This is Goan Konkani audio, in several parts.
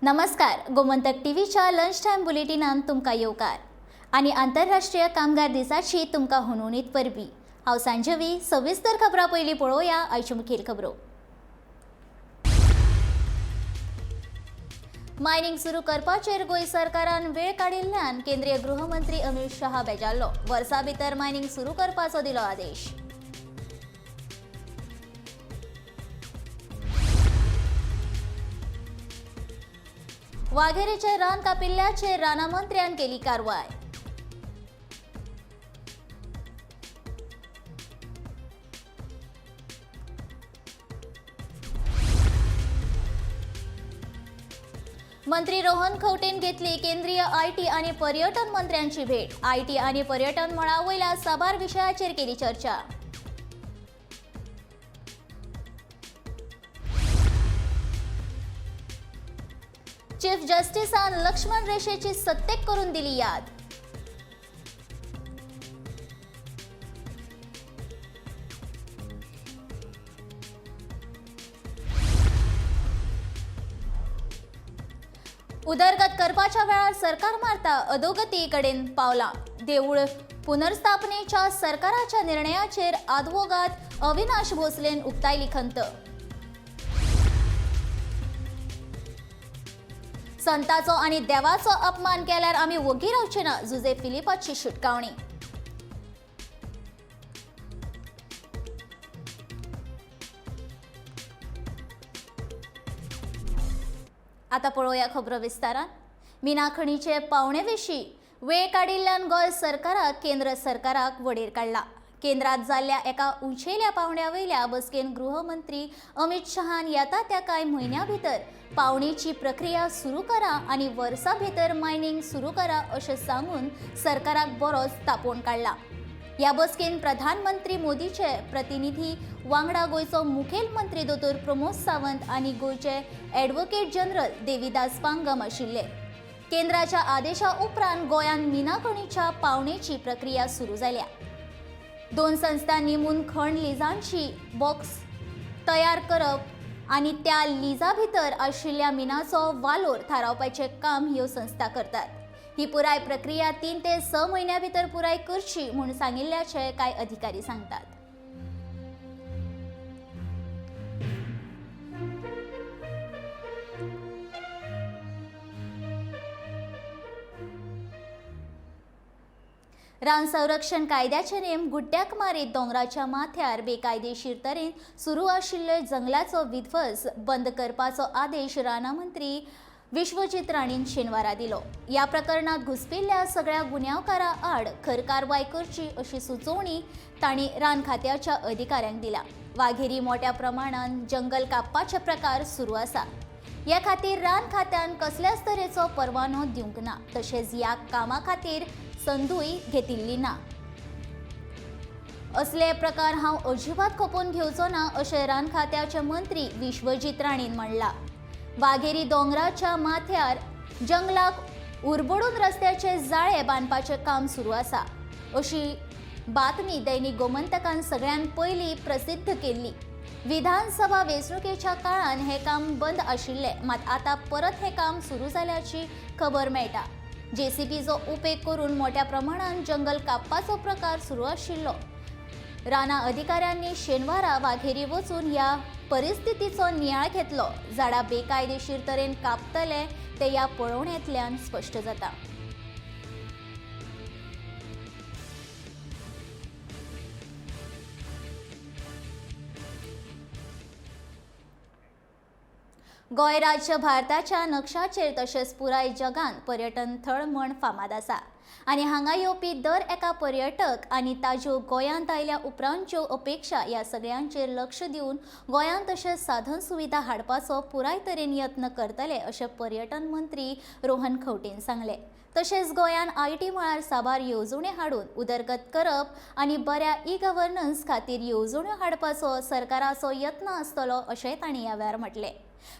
नमस्कार, गोमंतक टीव्हीच्या लंच टायम बुलेटिनान तुमकां येवकार आनी आंतरराष्ट्रीय कामगार दिसाची तुमकां हुनहुनीत परबी. हांव सांजवी. सविस्तर खबरां पयलीं पळोवया आयच्यो मुखेल खबरो. मायनिंग सुरू करपाचेर गोंय सरकारान वेळ काडिल्ल्यान केंद्रीय गृहमंत्री अमित शहा बेजारलो. वर्सा भितर मायनिंग सुरू करपाचो दिलो आदेश. वाघेरीचे रान कापिल्ल्याचेर राना मंत्र्यान केली कारवाय. मंत्री रोहन खंवटेन घेतली केंद्रीय IT आणि पर्यटन मंत्र्यांची भेट. IT आणि पर्यटन मळा वयल्या साबार विशयाचेर केली चर्चा. चीफ जस्टिसान लक्ष्मण रेषेची सत्तेक करून दिली याद. उदरगत करपाच्या वेळार सरकार मारता अधोगती कडेन पावला. देवूळ पुनर्स्थापनेच्या सरकाराच्या निर्णयाचेर आदवोगाद अविनाश भोसलेन उक्तायली खंत. संताचो आनी देवाचो अपमान केल्यार आमी वोगी रावचे ना, जुजे फिलिपाची शिटकावणी. आता पळोवया खबरो विस्तारान. मिना खणीचे पावणे विशीं वेळ काडिल्ल्यान गोंय सरकाराक केंद्र सरकाराक वडेर काडला. केंद्रात जाल्ल्या एका उंचेल्या पावंड्या वयल्या बसकेन गृहमंत्री अमित शहान येता त्या कांय म्हयन्या भितर पावणेची प्रक्रिया सुरू करा आनी वर्सा भितर मायनिंग सुरू करा अशें सांगून सरकाराक बरोच तापोवन काडला. ह्या बसकेन प्रधानमंत्री मोदीचे प्रतिनिधी वांगडा गोंयचो मुखेलमंत्री दोतोर प्रमोद सावंत आनी गोंयचे ॲडव्होकेट जनरल देवीदास पांगम आशिल्ले. केंद्राच्या आदेशा उपरांत गोंयांत मिना खणीच्या पावणेची प्रक्रिया सुरू जाल्या. दोन संस्था नेमून खण लिजांची बॉक्स तयार करप आनी त्या लिजा भितर आशिल्ल्या मिनाचो वालोर थारावपाचें काम ह्यो संस्था करतात. ही पुराय प्रक्रिया 3 ते 6 म्हयन्या भितर पुराय करची म्हूण सांगिल्ल्याचें कांय अधिकारी सांगतात. रान संरक्षण कायद्याचे नेम गुड्ड्याक मारीत दोंगराच्या माथ्यार बेकायदेशीर तरेन सुरू आशिल्ले जंगलाचो विध्वंस बंद करपाचो आदेश राना मंत्री विश्वजीत राणेन शेनवारा दिलो. ह्या प्रकरणात घुसपिल्ल्या सगळ्या गुन्यांवकारां आड खर कारवाय करची अशी सुचोवणी तांणी रान खात्याच्या अधिकाऱ्यांक दिल्या. वाघेरी मोठ्या प्रमाणान जंगल कापपाचे प्रकार सुरू आसा. ह्या खातीर रान खात्यान कसल्याच तरेचो परवानो दिवंक ना, तशेंच ह्या कामा खातीर संदूय घेतिल्ली ना. असले प्रकार हांव अजिबात खपोवन घेवचो ना अशें रान खात्याचे मंत्री विश्वजीत राणेन म्हणलां. वाघेरी दोंगराच्या माथ्यार जंगलाक उरबडून रस्त्याचे जाळे बांदपाचें काम सुरू आसा अशी बातमी दैनिक गोमंतकान सगळ्यान पयलीं प्रसिद्ध केल्ली. विधानसभा वेंचणुकेच्या काळान हें काम बंद आशिल्लें, मात आतां परत हें काम सुरू जाल्याची खबर मेळटा. जेसीबीचो उपेग करून मोठ्या प्रमाणान जंगल कापपाचो प्रकार सुरू आशिल्लो. राना अधिकाऱ्यांनी शेनवारा वाघेरी वचून ह्या परिस्थितीचो नियाळ घेतलो. झाडां बेकायदेशीर तरेन कापतले ते ह्या पळोवणेंतल्यान स्पश्ट जाता. गोंय राज्य भारताच्या नक्षाचेर तशेंच पुराय जगान पर्यटन थळ म्हण फामाद आसा आनी हांगा येवपी दर एका पर्यटक आनी ताज्यो गोंयांत आयल्या उपरांतच्यो अपेक्षा ह्या सगळ्यांचेर लक्ष दिवन गोंयांत तशेंच साधन सुविधा हाडपाचो पुराय तरेन यत्न करतले अशें पर्यटन मंत्री रोहन खंवटेन सांगलें. तशेंच गोंयान IT मळार साबार येवजण्यो हाडून उदरगत करप आनी बऱ्या ई गव्हर्नन्स खातीर येवजण्यो हाडपाचो सरकाराचो यत्न आसतलो अशेंय तांणी ह्या वेळार म्हटलें.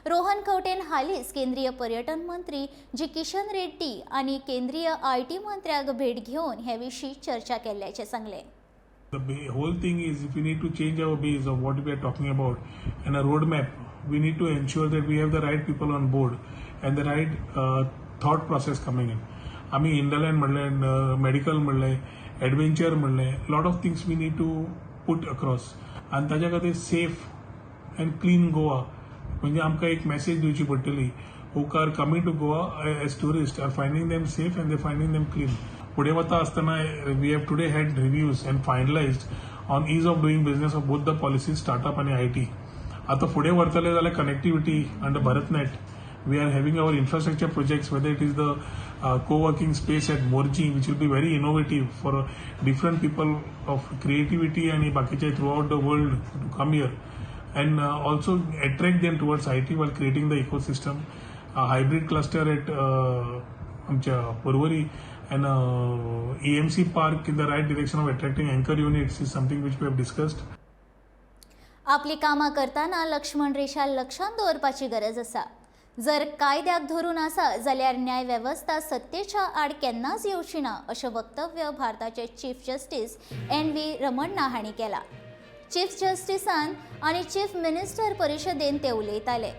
रोहन खंवटेन हालींच केंद्रीय पर्यटन मंत्री जी किशन रेड्डी आनी केंद्रीय IT मंत्र्याक भेट घेवन हे विशीं चर्चा केल्ल्याचें सांगलें. The whole thing is, if we need to change our base of what we are talking about and a roadmap, we need to ensure that we have the right people on board. and the right thought process coming in. आमी इंडलँड म्हणलें, मेडिकल म्हणलें, एडवेंचर म्हणलें, lot of things we need to put across. आनी ताच्या खातीर सेफ अँड क्लीन गोवा म्हणजे आमकां एक मॅसेज दिवची पडटली who are coming to Goa as tourist are finding them safe and they finding them clean. फुडें वता आसतना we have today had reviews and finalized on ease of doing business of both the policies, startup आनी I T. आतां फुडें व्हरतले जाल्यार connectivity under BharatNet, we are having our infrastructure projects, whether it is the co-working space at Morji, which will be very innovative for different people of creativity and बाकीचे throughout the world to come here and also attract them towards IT while creating the ecosystem. A hybrid cluster at आमच्या Porvorim and EMC park in the right direction of attracting anchor units is something which we have discussed. आपली कामां करतना लक्ष्मण रेशा लक्षांत दवरपाची गरज आसा. जर कायद्याक धरून आसा जाल्यार न्याय वेवस्था सत्तेच्या आड केन्नाच येवची ना अशें वक्तव्य भारताचे chief justice N V Ramana हांणी केलां. चीफ जस्टिसान आनी चीफ मिनिस्टर परिशदेन ते उलयताले.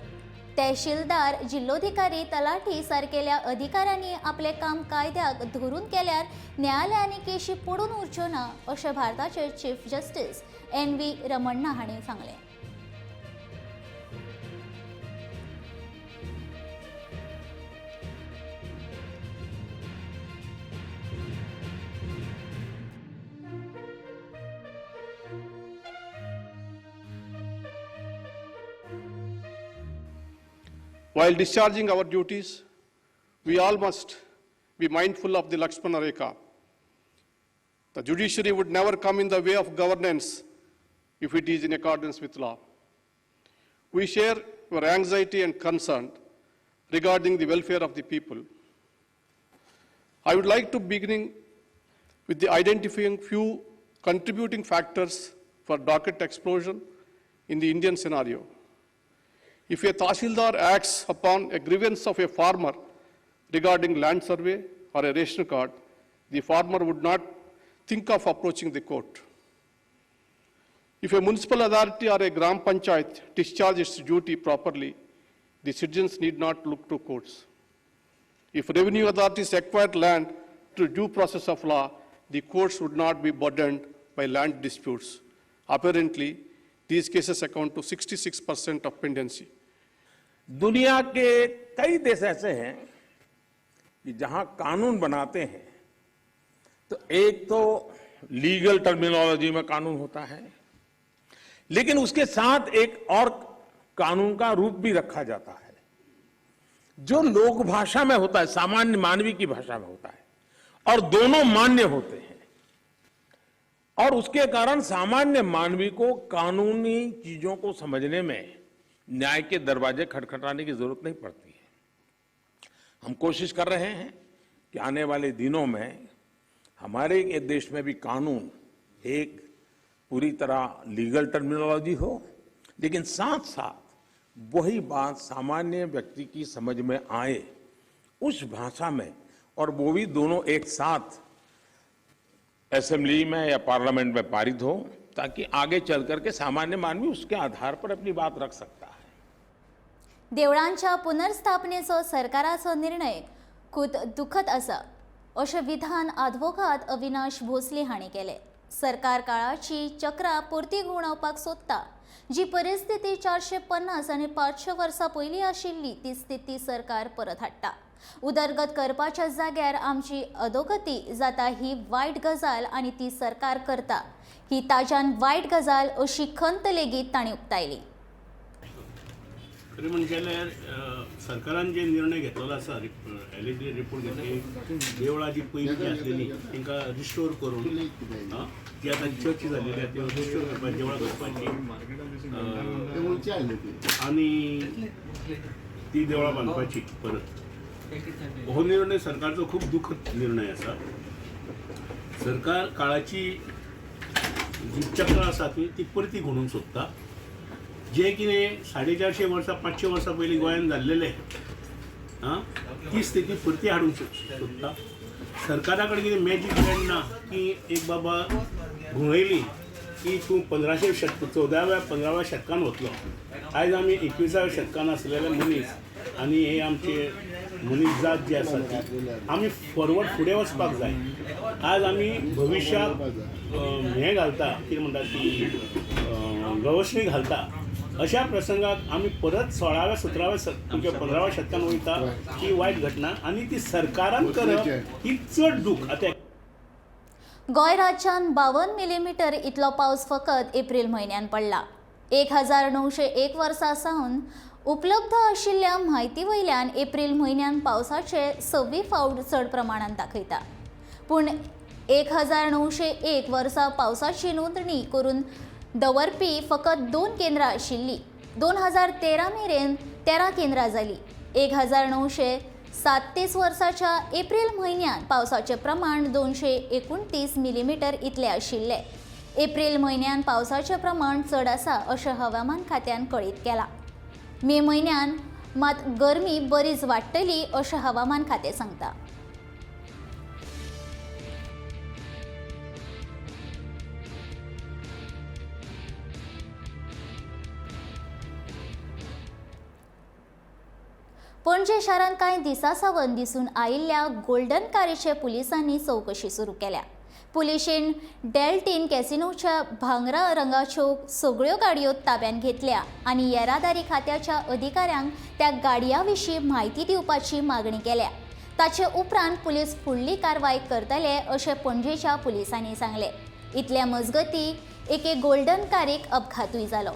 तहसीलदार, जिल्लोधिकारी, तलाठी सारकेल्या अधिकाऱ्यांनी आपलें काम कायद्याक धरून केल्यार न्यायालयांनी केशी पडून उरच्यो ना अशें भारताचे chief justice N V Ramana हांणी सांगलें. While discharging our duties, we all must be mindful of the Lakshmana Rekha. The judiciary would never come in the way of governance if it is in accordance with law. We share your anxiety and concern regarding the welfare of the people. I would like to begin with the identifying few contributing factors for docket explosion in the Indian scenario. If a tahsildar acts upon a grievance of a farmer regarding land survey or a ration card, the farmer would not think of approaching the court. If a municipal authority or a gram panchayat discharges its duty properly, the citizens need not look to courts. If revenue authorities acquire land through due process of law, the courts would not be burdened by land disputes. Apparently, these cases account to 66% of pendency. दुनिया के कई देश ऐसे हैं कि जहां कानून बनाते हैं तो एक तो लीगल टर्मिनोलॉजी में कानून होता है, लेकिन उसके साथ एक और कानून का रूप भी रखा जाता है जो लोक भाषा में होता है, सामान्य मानवी की भाषा में होता है, और दोनों मान्य होते हैं, और उसके कारण सामान्य मानवी को कानूनी चीजों को समझने में न्याय के दरवाजे खटखटाने की जरूरत नहीं पड़ती है। हम कोशिश कर रहे हैं कि आने वाले दिनों में हमारे ये देश में भी कानून एक पूरी तरह लीगल टर्मिनोलॉजी हो, लेकिन साथ साथ वही बात सामान्य व्यक्ति की समझ में आए उस भाषा में, और वो भी दोनों एक साथ असेंबली में या पार्लियामेंट में पारित हो, ताकि आगे चल करके सामान्य मानवी उसके आधार पर अपनी बात रख सकता है। देवळांच्या पुनर्स्थापनेचो सरकाराचो निर्णय खूद दुखद आसा अशें विधान आदवोगाद अविनाश भोसले हांणी केलें. सरकार काळाची चक्रां परती घुंवडावपाक सोदता. जी परिस्थिती 450 आनी 500 वर्सां पयलीं आशिल्ली ती स्थिती सरकार परत हाडटा. उदरगत करपाच्या जाग्यार आमची अधोगती जाता ही वायट गजाल आनी ती सरकार करता ही ताज्यान वायट गजाल अशी खंत लेगीत तांणी उक्तायली. खरें म्हणजें जाल्यार सरकारान जे निर्णय घेतलेलो आसा, एल रिपोर्ट घेतली, देवळां जी पयलीं जी आसलेली तांकां रिस्टोर करून जी आतां चर्च जाल्लेली आसा त्यो रिस्टोर करपाची, देवळां करपाची आनी ती देवळां बांदपाची परत, हो निर्णय सरकारचो खूब दुखद निर्णय आसा. सरकार काळाची जी चक्रां आसा ती परती घडोवंक सोदता. जे कितें 450 वर्सां 500 वर्सां पयलीं गोंयांत जाल्लेलें ती स्थिती परती हाडूंक सोदता. सरकारा कडेन कितें मॅजीक प्लॅन ना की एक बाबा घुंवयली की तूं 1500 शतक 14व्या 15व्या शतकान वतलो. आयज आमी 21व्या शतकान आसलेले मनीस आनी हे आमचे मनीसजात जी आसा ती आमी फॉरवर्ड फुडें वचपाक जाय. आज आमी भविश्याक हें घालता, कितें म्हणटा ती गवसणी घालता. अशा प्रसंगाक आमी परत 16व्या 17व्या तुमच्या 15व्या शतकान वयता ही वायट घटना आनी ती सरकारान करप ही चड दूख. आतां गोंय राज्यान 52 मिलीमीटर इतलो पावस फकत एप्रिल म्हयन्यान पडला. 1901 वर्सां सावन उपलब्ध आशिल्ल्या म्हायती वयल्यान एप्रिल म्हयन्यान पावसाचे 26 फावट चड प्रमाणांत दाखयता. पूण 1901 वर्सा पावसाची नोंदणी करून दवरपी फकत 2 केंद्रां आशिल्लीं. 2013 मेरेन 13 केंद्रां जालीं. 1937 वर्साच्या एप्रिल म्हयन्यांत पावसाचें प्रमाण 229 मिलीमीटर इतलें आशिल्लें. एप्रिल म्हयन्यांत पावसाचें प्रमाण चड आसा अशें हवामान खात्यान कळीत केलां. मे म्हयन्यांत मात गरमी बरीच वाडटली अशें हवामान खातें सांगता. पणजे शारांत कांय दिसां सावन दिसून आयिल्ल्या गोल्डन कारीचे पुलिसांनी चवकशी सुरू केल्या. पुलिशेन डेल्टीन कॅसिनोच्या भांगरा रंगाच्यो सगळ्यो गाडयो ताब्यांत घेतल्या आनी येरादारी खात्याच्या अधिकाऱ्यांक त्या गाडयां विशीं म्हायती दिवपाची मागणी केल्या. ताचे उपरांत पुलीस फुडली कारवाय करतले अशें पणजेच्या पुलिसांनी सांगलें. इतल्या मजगतीं एके गोल्डन कारीक अपघातूय जालो.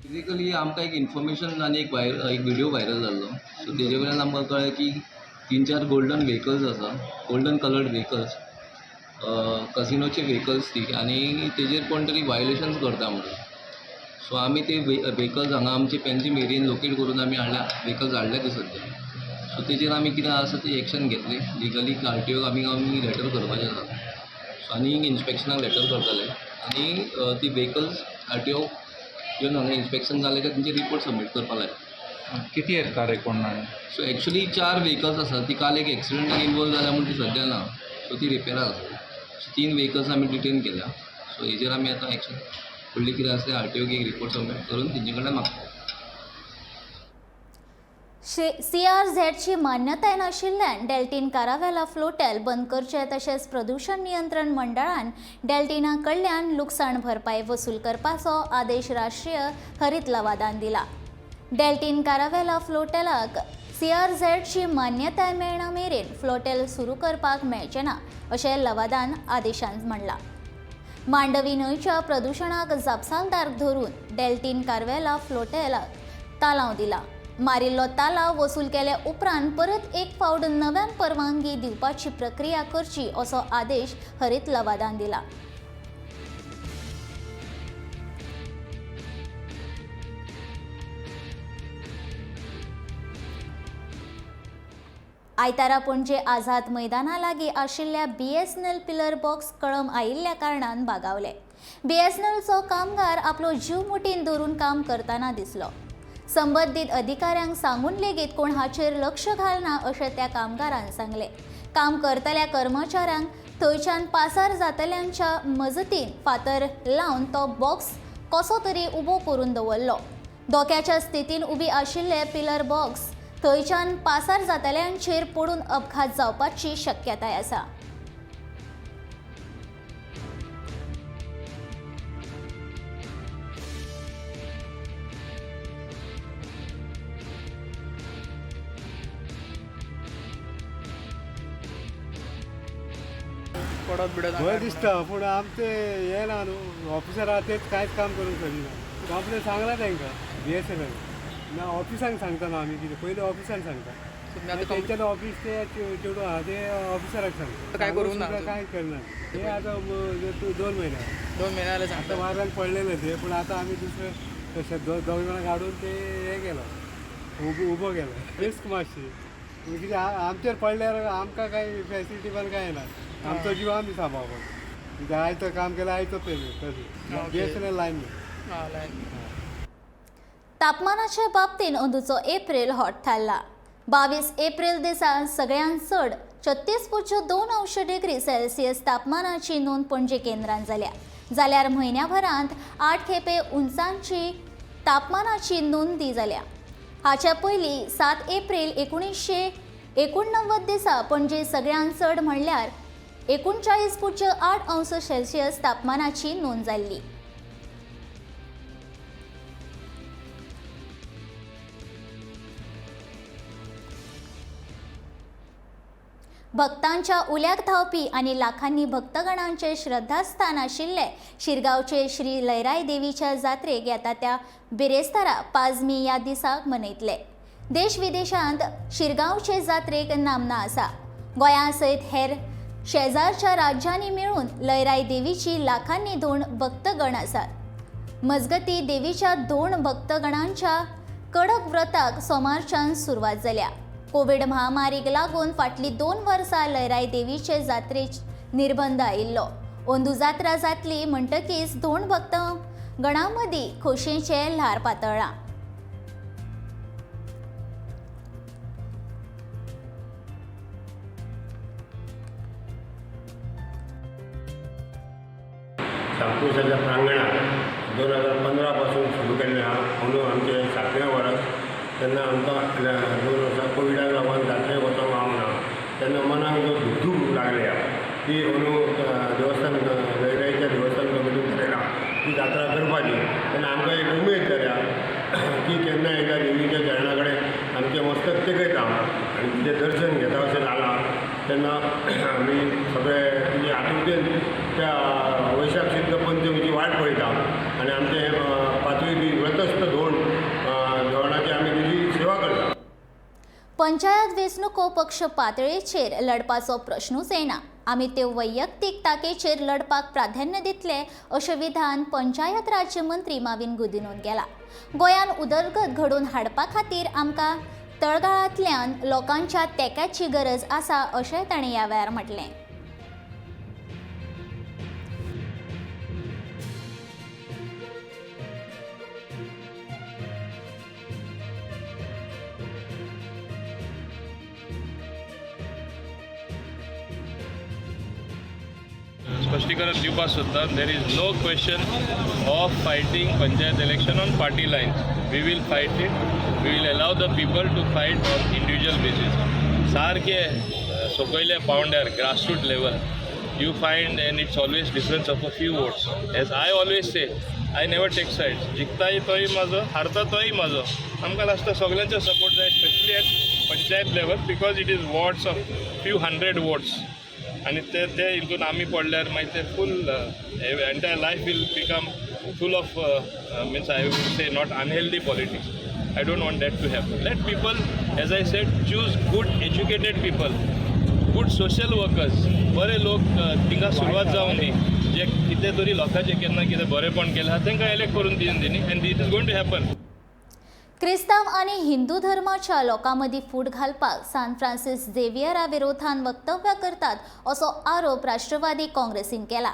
बेजिकली आमकां एक इन्फॉर्मेशन आनी एक व्हिडियो व्हायरल जाल्लो. सो तेजे वयल्यान आमकां कळ्ळें की 3-4 गोल्डन व्हेकल्स आसा, गोल्डन कलर्ड व्हेकल्स, कसिनोचे व्हेकल्स ती, आनी तेजेर कोण तरी वायलेशन्स करता म्हणून. सो आमी ते व्हेकल्स हांगा आमचे पेन्जीम एरियेन लोकेट करून आमी हाडल्या, व्हेकल्स हाडल्या ते सद्या. सो तेजेर आमी कितें आसा ती एक्शन घेतली लिगली. आर टी ओक आमी आमी लेटर करपाचें आसा. सो आनी इन्स्पेक्शनाक लेटर करतले आनी ती व्हेकल्स आर टी ओक येवन हांगा इन्स्पेक्शन जालें काय तेंचे रिपोर्ट सबमीट करपा लाय. किती आहेत कार एकूण? सो एक्चुली 4 व्हेकल्स आसा. ती काल एक एक्सिडंटान इनवॉल्व जाल्या म्हूण ती सद्या ना, सो ती रिपेराक आसा. सो 3 व्हेकल्स आमी डिटेन केल्या. सो हेजेर आमी आतां एक्शन फुडली कितें आसा आर टी ओक एक रिपोर्ट सबमीट करून तेंचे कडल्यान मागता. CRZची मान्यताय नाशिल्ल्यान डेल्टीन कारावेला फ्लोटेल बंद करचें तशेंच प्रदूशण नियंत्रण मंडळान डेल्टिना कडल्यान लुकसाण भरपाय वसूल करपाचो आदेश राष्ट्रीय हरीत लवादान दिला. डेल्टीन कारावेला फ्लोटेलाक CRZची मान्यताय मेळना मेरेन फ्लोटेल सुरू करपाक मेळचें ना अशें लवादान आदेशान म्हणलां. मांडवी न्हंयच्या प्रदुशणाक जापसालदार धरून डेल्टीन कार्वेला फ्लोटेलाक तालांव दिला. मारिल्लो तालाव वसूल केले उपरांत परत एक फावट नव्यान परवानगी दिवपाची प्रक्रिया करची असो आदेश हरीत लवादान दिला. आयतारा पणजे आझाद मैदाना लागीं आशिल्ल्या BSNL pillar box कळम आयिल्ल्या कारणान बागावले. BSNLचो कामगार आपलो जीव मुठीन धरून काम करतना दिसलो. संबंदीत अधिकाऱ्यांक सांगून लेगीत कोण हाचेर लक्ष घालना अशें त्या कामगारान सांगलें. काम करतल्या कर्मचाऱ्यांक थंयच्यान पासार जातल्यांच्या मजतीन फातर लावन तो बॉक्स कसो तरी उबो करून दवरलो. धोक्याच्या स्थितीन उबी आशिल्ले पिलर बॉक्स थंयच्यान पासार जातल्यांचेर पडून अपघात जावपाची शक्यताय आसा. भंय दिसता पूण आमचे हें ना न्हू, ऑफिसर आहा तेच कांयच काम करूंक सोदिना. कंप्लेन सांगला तांकां BSNL ना ऑफिसांक सांगता न्हू आमी कितें पयलीं ऑफिसान सांगता, तेंच्यान ऑफिस ते चेडूं आहा ते ऑफिसराक सांगता. काय करूंक ना, काय करना ते आतां 2 म्हयने 2 म्हयने जाले आतां वाऱ्यान पडलेले ते, पूण आतां आमी दुसरे तशें दोग जाणां काडून ते हें केलो, उबो केलो. रिस्क मातशी कितें आमचेर पडल्यार आमकां कांय फेसिलिटी पण कांय ना, आमचो जीव आमी सांबाळपाक. कितें आयतो काम केलें आयतो पेमेंट तशें BSNL line. तापमानाचे बाबतीन अंदूचो एप्रिल हॉट थारला. 22 एप्रिल दिसा सगळ्यांत चड 36.2 डिग्री सेल्सियस तापमानाची नोंद पणजे केंद्रान जाल्या. जाल्यार म्हयन्याभरांत 8 खेपे उंचांची तापमानाची नोंदी जाल्या. हाच्या पयलीं 7 एप्रील 1989 दिसा पणजे सगळ्यांत चड म्हणल्यार 39.8 सेल्सियस तापमानाची नोंद जाल्ली. भक्तांच्या उल्याक धांवपी आनी लाखांनी भक्तगणांचे श्रद्धास्थान आशिल्ले शिरगांवचे श्री लयराय देवीच्या जात्रेक येता त्या बिरेस्तारा पाजमी ह्या दिसाक मनयतले. देश विदेशांत शिरगांवचे जात्रेक नामना आसा. गोंया सयत हेर शेजारच्या राज्यांनी मेळून लयराय देवीची लाखांनी दोन भक्तगण आसात. मजगती देवीच्या दोन भक्तगणांच्या कडक व्रताक सोमारच्यान सुरवात जाल्या. कोविड महामारीक लागून फाटली 2 वर्सां लयराय देवीचे जात्रेक निर्बंध आयिल्लो. अंदू जात्रा जातली म्हणटकीच दोन भक्त गणां मदीं खोशयेचें ल्हार पातळ्ळां. सातपुसाच्या प्रांगणात 2015 पासून सुरू केल्लें आहा. अंदू आमचें 7वें वर्स. तेन्ना आमकां 2 वर्सां कोविडाक लागून जात्रेक वचोंक गावना तेन्ना मनाक जो धुकधूक लागल्या ती अंदू देवस्थान लयराईच्या देवस्थान कमिटीन थारायलां ती जात्रा करपाची. तेन्ना आमकां एक उमेद जाल्या की केन्ना एकदां देवीच्या चरणा कडेन आमचें मस्तक तेकयता आनी तिचें दर्शन घेता अशें जालां. तेन्ना आमी सगळे तिचे आतुरतेन त्या वैशाख शुद्ध पंचमीची वाट पळयता आनी आमचें हें 5वी दीस व्रतस्थ धोंड धोंडाची आमी तिची सेवा करता. पंचायत वेंचणुको पक्ष पातळेचेर लढपाचो प्रश्नूच येना. आमी त्यो वैयक्तीक ताकेचेर लढपाक प्राधान्य दितले अशें विधान पंचायत राज्य मंत्री माविन गुदिनोन केला. गोंयान उदरगत घडोवन हाडपा खातीर आमकां तळागाळांतल्यान लोकांच्या तेंक्याची गरज आसा अशें ताणें ह्या वेळार म्हटलें. स्पश्टीकरण दिवपाक सोदता. There is no question of fighting panchayat election on party lines. We will fight it. We will allow the people to fight on individual basis. सारके सकयल्या पावंड्यार grassroot level you find and it's always difference of a few votes. As I always say, I never take sides. जिखताय तोय म्हाजो, हारता तोय म्हाजो. आमकां लास्टाक सगल्यांचो सपोर्ट जाय, specially at panchayat level, because it is wards of few hundred votes. आनी ते ते हितून आमी पडल्यार मागीर ते full entire life will become full of means I will say not unhealthy politics. I don't want that to happen. Let people, as I said, choose good educated people, good social workers. बरे लोक तिंगा सुरवात जावं दी, जे कितें तरी लोकांचें केन्ना कितें बरेंपण केलां तांकां एलेक्ट करून दिवन दी न्ही, and it is going to happen. क्रिस्तांव आनी हिंदू धर्माच्या लोकां मदीं फूट घालपाक सान फ्रांसीस झेवियरा विरोधान वक्तव्य करतात असो आरोप राष्ट्रवादी काँग्रेसीन केला.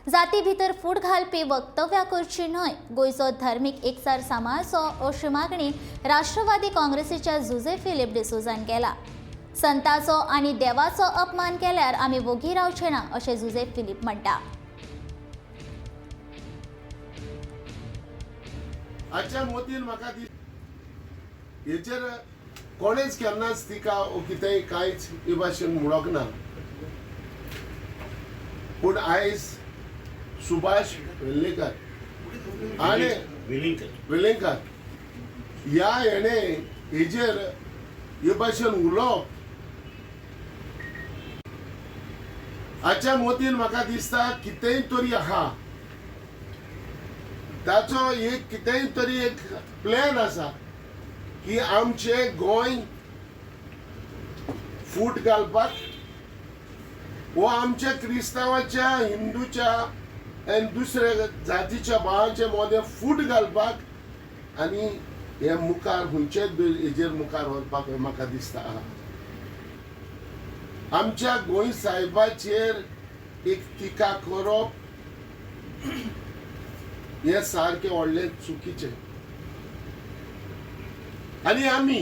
जाती भितर फूट घालपी वक्तव्यां करची न्हय, गोंयचो धार्मीक एकचार सांबाळचो अशी मागणी राष्ट्रवादी काँग्रेसीच्या जुझे फिलीप डिसोजान केला. संताचो आनी देवाचो अपमान केल्यार आमी वोगी रावचे ना अशें जुझे फिलीप म्हणटा. आजच्या मोतीन म्हाका हेचेर कोणेच केन्नाच तिका कितेंय कांयच हे भाशेन म्हणूंक ना. पूण आयज सुभाष वेर्लेकर आनी वेलिंगकर ह्या हेणें हेजेर हे भाशेन उलोवप हाच्या मतीन म्हाका दिसता कितेंय तरी आहा, ताचो एक कितेंय तरी एक प्लॅन आसा की आमचे गोंय फूट घालपाक वो आमच्या क्रिस्तांवाच्या हिंदूच्या आनी दुसऱ्या जातीच्या भावांचे मदें फूट घालपाक आनी हे मुखार खंयचेच हेजेर मुखार व्हरपाक म्हाका दिसता. आमच्या गोंय साहेबाचेर एक टिका करप हें सारकें व्हडलें चुकीचें. आनी आमी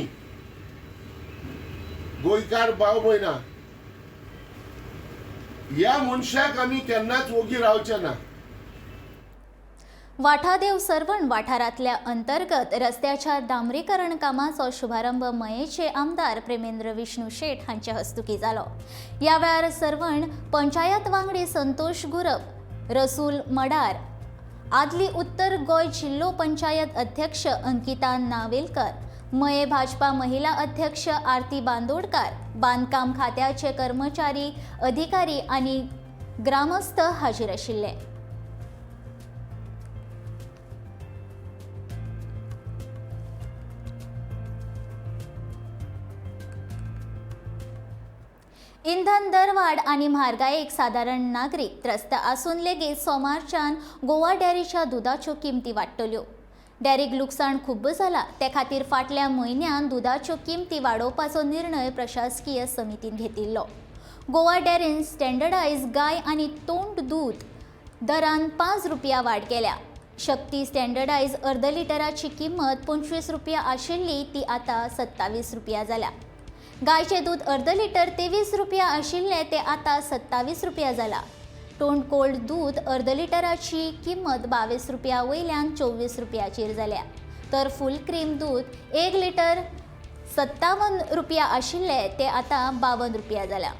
गोंयकार भाव भयणां ह्या मनशाक आमी केन्नाच ओगी रावचे ना. वाठादेव सर्वण वाठारांतल्या अंतर्गत रस्त्याच्या डांबरीकरण कामाचो शुभारंभ मयेचे आमदार प्रेमेंद्र विष्णू शेट हांचे हस्तुकीं जालो. ह्या वेळार सर्वण पंचायत वांगडी संतोष गुरव, रसूल मडार, आदली उत्तर गोंय जिल्हो पंचायत अध्यक्ष अंकिता नावेलकर, मये भाजपा महिला अध्यक्ष आरती बांदोडकार, बांदकाम खात्याचे कर्मचारी, अधिकारी आनी ग्रामस्थ हाजीर आशिल्ले. इंधन दरवाड आनी म्हारगायेक सादारण नागरीक त्रस्त आसून लेगीत सोमारच्यान गोवा डेअरीच्या दुदाच्यो किमती वाडटल्यो. डेअरीक लुकसाण खूब्ब जाला, ते खातीर फाटल्या म्हयन्यान दुदाच्यो किमती वाडोवपाचो निर्णय प्रशासकीय समितीन घेतिल्लो. गोवा डेअरीन स्टँडर्डायज गाय आनी तोंड दूद दरान 5 रुपया वाड केल्या. शक्ती स्टँडर्डायज अर्द लिटराची किंमत 25 रुपया आशिल्ली ती आतां 27 रुपया जाल्या. गायचें दूद अर्द लिटर 23 रुपया आशिल्लें तें आतां 27 रुपया जाला. टोंड कोल्ड दूद अर्द लिटराची किंमत 22 रुपया वयल्यान 24 रुपयाचेर जाल्या. तर फूल क्रीम दूद 1 लिटर 57 रुपया आशिल्लें तें आतां 52 रुपया जाल्या.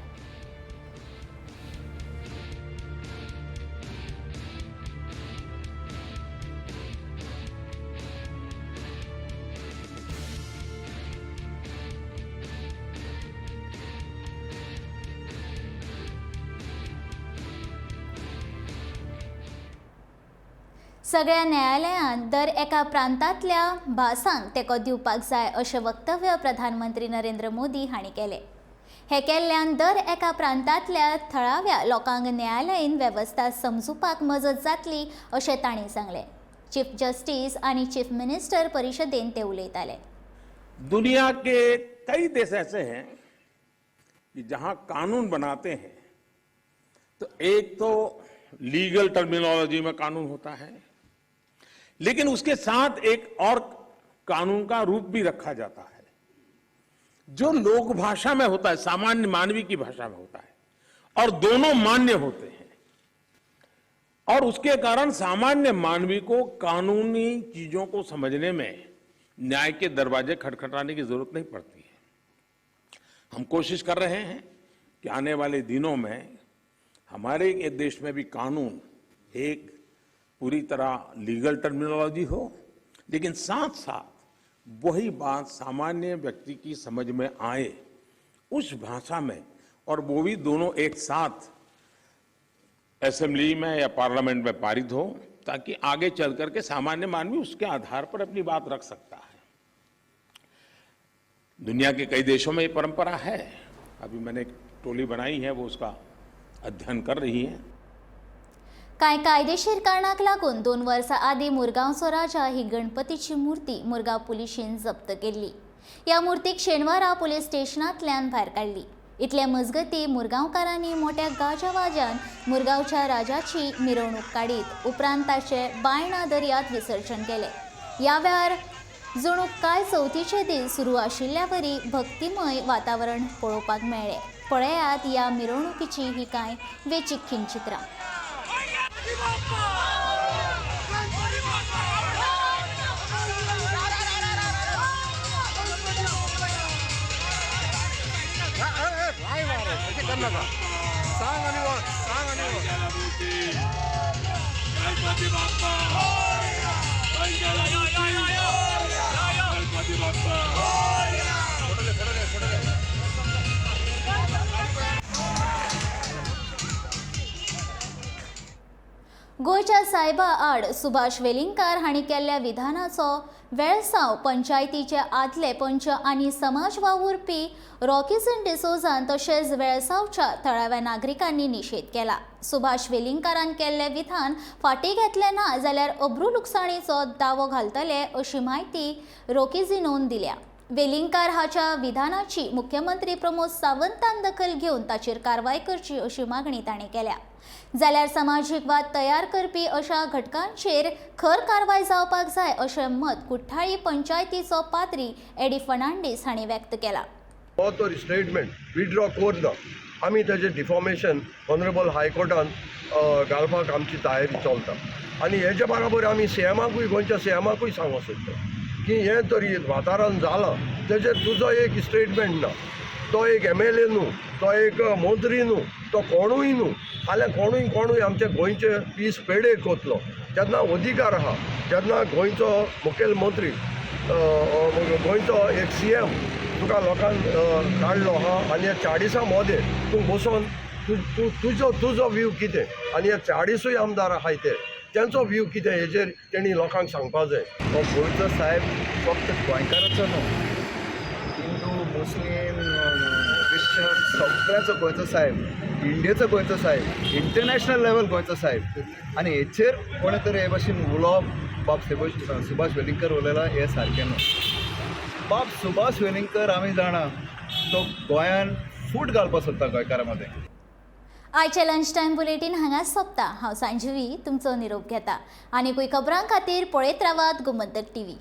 सगळ्या न्यायालयांत दर एका प्रांतांतल्या भासांक तेंको दिवपाक जाय अशें वक्तव्य प्रधानमंत्री नरेंद्र मोदी हांणी केलें. हें केल्ल्यान दर एका प्रांतांतल्या थळाव्या लोकांक न्यायालयीन वेवस्था समजुपाक मजत जातली अशें तांणी सांगलें. चीफ जस्टीस आनी चीफ मिनिस्टर परिशदेन ते उलयताले. दुनिया के कई देश ऐसे हैं कि जहां कानून बनाते हैं तो एक तो लीगल टर्मिनोलॉजी में कानून होता है, लेकिन उसके साथ एक और कानून का रूप भी रखा जाता है जो लोक भाषा में होता है, सामान्य मानवी की भाषा में होता है, और दोनों मान्य होते हैं। और उसके कारण सामान्य मानवी को कानूनी चीजों को समझने में न्याय के दरवाजे खटखटाने की जरूरत नहीं पड़ती है। हम कोशिश कर रहे हैं कि आने वाले दिनों में हमारे देश में भी कानून एक पूरी तरह लीगल टर्मिनोलॉजी हो, लेकिन साथ साथ वही बात सामान्य व्यक्ति की समझ में आए उस भाषा में, और वो भी दोनों एक साथ असेंबली में या पार्लियामेंट में पारित हो, ताकि आगे चल करके सामान्य मानवी उसके आधार पर अपनी बात रख सकता है। दुनिया के कई देशों में ये परंपरा है। अभी मैंने एक टोली बनाई है, वो उसका अध्ययन कर रही है। कांय कायदेशीर कारणाक लागून 2 वर्सां आदीं मुरगांवचो राजा ही गणपतीची मूर्ती मुरगांव पुलिशेन जप्त केल्ली. ह्या मूर्तीक शेनवारा पुलीस स्टेशनांतल्यान भायर काडली. इतले मजगतीं मुरगांवकारांनी मोट्या गाजावाजान मुरगांवच्या राजाची मिरवणूक काडीत उपरांत ताचें बायणा दर्यांत विसर्जन केलें. ह्या वेळार जणू कांय चवथीचे दीस सुरू आशिल्ल्यावरी भक्तिमय वातावरण पळोवपाक मेळ्ळें. पळयात ह्या मिरवणुकीची ही कांय वेचीक खिणचित्रां. गोंयच्या सायबा आड सुभाष वेलिंगकार हांणी केल्ल्या विधानाचो वेळसांव पंचायतीचे आदले पंच आनी समाज वावुरपी रॉकीसन डिसोजान तशेंच वेळसांवच्या थळाव्या नागरिकांनी निशेध केला. सुभाष वेलिंगकारान केल्लें विधान फाटीं घेतलें ना जाल्यार अब्रू लुकसाणीचो दावो घालतले अशी म्हायती रॉकीझिनोन दिल्या. वेलिंगकार हाच्या विधानाची मुख्यमंत्री प्रमोद सावंतान दखल घेवन ताचेर कारवाय करची अशी मागणी ताणें केल्या. जाल्यार समाजीक वाद तयार करपी अशा घटकांचेर खर कारवाय जावपाक जाय अशें मत कुठ्ठाळी पंचायतीचो पाद्री एडी फर्नांडीस हांणी व्यक्त केला. हो तो स्टेटमेंट विड्रॉ करना आमी तेजें डिफॉमेशन ऑनरेबल हायकोर्टान घालपाक आमची तयारी चलता. आनी हेजे बराबर आमी सीएमाकूय, गोंयच्या सीएमाकूय सांगूंक सोदता की हें तरी वाठारान जालां तेजेर तुजो एक स्टेटमेंट ना. तो एक एमएलए न्हू, तो एक मंत्री न्हू, तो कोणूय न्हू. फाल्यां कोणूय कोणूय आमच्या गोंयचे पीस पेडेक कोतलो तेन्ना अधिकार आहा, जेन्ना गोंयचो मुखेलमंत्री, गोंयचो एक सीएम तुका लोकांक काडलो आहा आनी ह्या 40 मदें तूं बसोन तूं तुजो तुजो व्यू कितें आनी ह्या 40 आमदार आहाय ते तेंचो व्यू कितें हेजेर तेणी लोकांक सांगपा जाय. हो गोंयचो सायब फक्त गोंयकाराचो न्हू, हिंदू, मुस्लीम, क्रिश्चन सगळ्यांचो गोंयचो सायब, इंडियेचो गोंयचो सायब, इंटरनॅशनल लेवल गोंयचो सायब. आनी हेचेर कोणें तरी हे भाशेन उलोवप बाब सुभाष वेलिंगकर उलयला हें सारकें न्हू. बाब सुभाष वेलिंगकर आमी जाणा तो गोंयान फूट घालपाक सोदता गोंयकारां मदें. आयचें लंच टायम बुलेटीन हांगा सोंपता. हांव सांजवी तुमचो निरोप घेता. आनीकूय खबरां खातीर पळयत रावात गोमंतक टीव्ही.